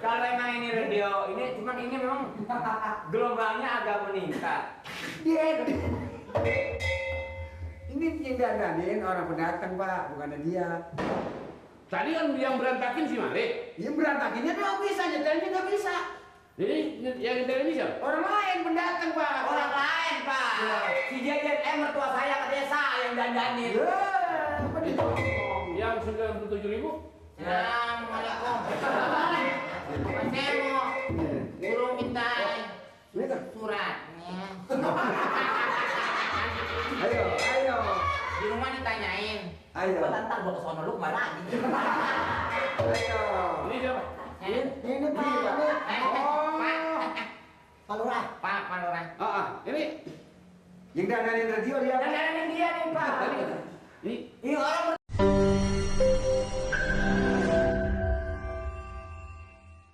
Kalau emang ini radio, cuman ini memang gelombangnya agak meningkat. Dia ini yang dandanin orang pendatang Pak, bukannya dia. Tadi kan yang berantakin si Malik. Ya berantakinnya doang bisa, nyetelnya nggak bisa. Jadi yang nyetelin ini siapa? Orang lain pendatang Pak. Orang lain Pak. Ya. Si JJM mertua saya ke desa yang dandanin. Ya, apa dia? Yang 97.000? Assalamualaikum. Saya mau guru minta Ini kan. suratnya. Ayo. Di rumah ditanyain. Ayo. Ntar gua kesono lu kemana lagi? Ayo. Ini siapa? Ini Pak, ini. Oh. Pak Lurah. Pak Lurah. Ini. Yang dandanin radio dia. Dandanin dia nih Pak. Ini. Ini orang